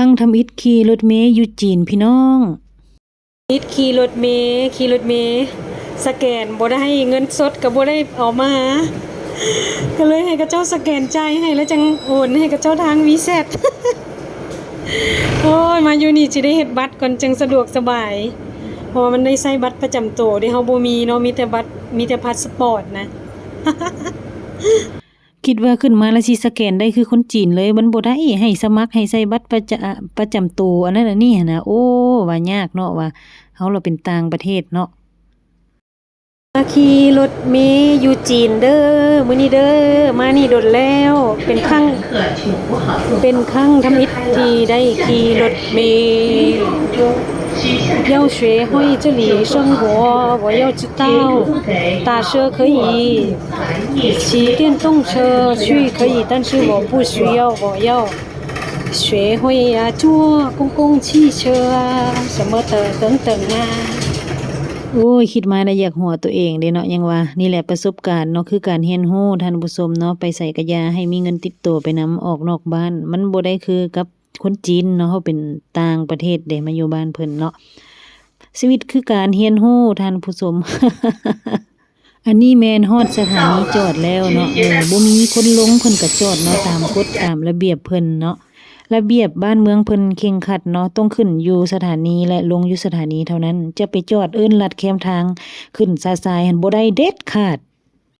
ຄັ້ງທຳອິດຂີ່ລົດເມຢູ່ຈີນພີ່ນ້ອງ. ອິດຂີ່ລົດເມ, ຂີ່ລົດເມ ສະແກນບໍ່ໄດ້, ເງິນສົດກໍບໍ່ໄດ້ເອົາມາ, ກໍເລີຍໃຫ້ເຂົາເຈົ້າສະແກນຈ່າຍໃຫ້ ແລ້ວຈັ່ງໂອນໃຫ້ເຂົາເຈົ້າທາງ WeChat. ໂອ້ຍ ມາຢູ່ນີ້ຊິໄດ້ເຮັດບັດກ່ອນ ຈັ່ງສະດວກສະບາຍ, ເພາະວ່າມັນໄດ້ໃຊ້ບັດປະຈຳໂຕເດ້, ເຮົາບໍ່ມີເນາະ, ມີແຕ່ບັດ, ມີແຕ່ພາສປອດນະ. ຄິດວ່າຂຶ້ນມາແລ້ວຊິສະແກນໄດ້ຄືຄົນຈີນເລີຍ, ມັນບໍ່ໄດ້, ໃຫ້ສະໝັກໃຫ້ໃສ່ບັດປະຈະ, ປະຈຳໂຕ ອັນນັ້ນອັນນີ້ຫັ້ນນະ. ໂອ້ ວ່າຍາກເນາະ, ວ່າເຮົາລະເປັນຕ່າງປະເທດເນາະ. ມາຂີ່ລົດເມຢູ່ຈີນເດີ ມື້ນີ້ເດີ, ມານີ້ດົນແລ້ວ, ເປັນຄັ້ງ, ເປັນຄັ້ງທຳອິດທີ່ໄດ້ຂີ່ລົດເມ. 要学会这里生活，我要知道打车可以，骑电动车去可以，但是我不需要，我要学会啊，坐公共汽车啊，什么的等等啊。 ໂອ້ຍ ຄິດມາແລ້ວຢາກຫົວໂຕເອງເດ້ເນາະ, ຍັງວ່ານີ້ແຫຼະປະສົບການເນາະ, ຄືການຮຽນຮູ້ ທ່ານຜູ້ຊົມເນາະ, ໄປໃສກະຢ່າໃຫ້ມີເງິນຕິດໂຕໄປນຳ, ອອກນອກບ້ານ ມັນບໍ່ໄດ້ຄືກັບ ຄົນຈີນເນາະ, ເຮົາເປັນຕ່າງປະເທດເດ້ ມາຢູ່ບ້ານເພິ່ນເນາະ. ຊີວິດຄືການຮຽນຮູ້ ທ່ານຜູ້ຊົມ. ອັນນີ້ແມ່ນຮອດສະຖານີຈອດແລ້ວເນາະ, ເອີ ບໍ່ມີຄົນລົງ ເພິ່ນກະຈອດເນາະ, ຕາມກົດຕາມລະບຽບເພິ່ນເນາະ. ລະບຽບບ້ານເມືອງເພິ່ນເຄັ່ງຄັດເນາະ, ຕ້ອງຂຶ້ນຢູ່ສະຖານີ ແລະ ລົງຢູ່ສະຖານີເທົ່ານັ້ນ, ຈະໄປຈອດເອີ້ນລັດແຄມທາງ ຂຶ້ນຊາຊາຍຫັ້ນບໍ່ໄດ້ເດັດຂາດ.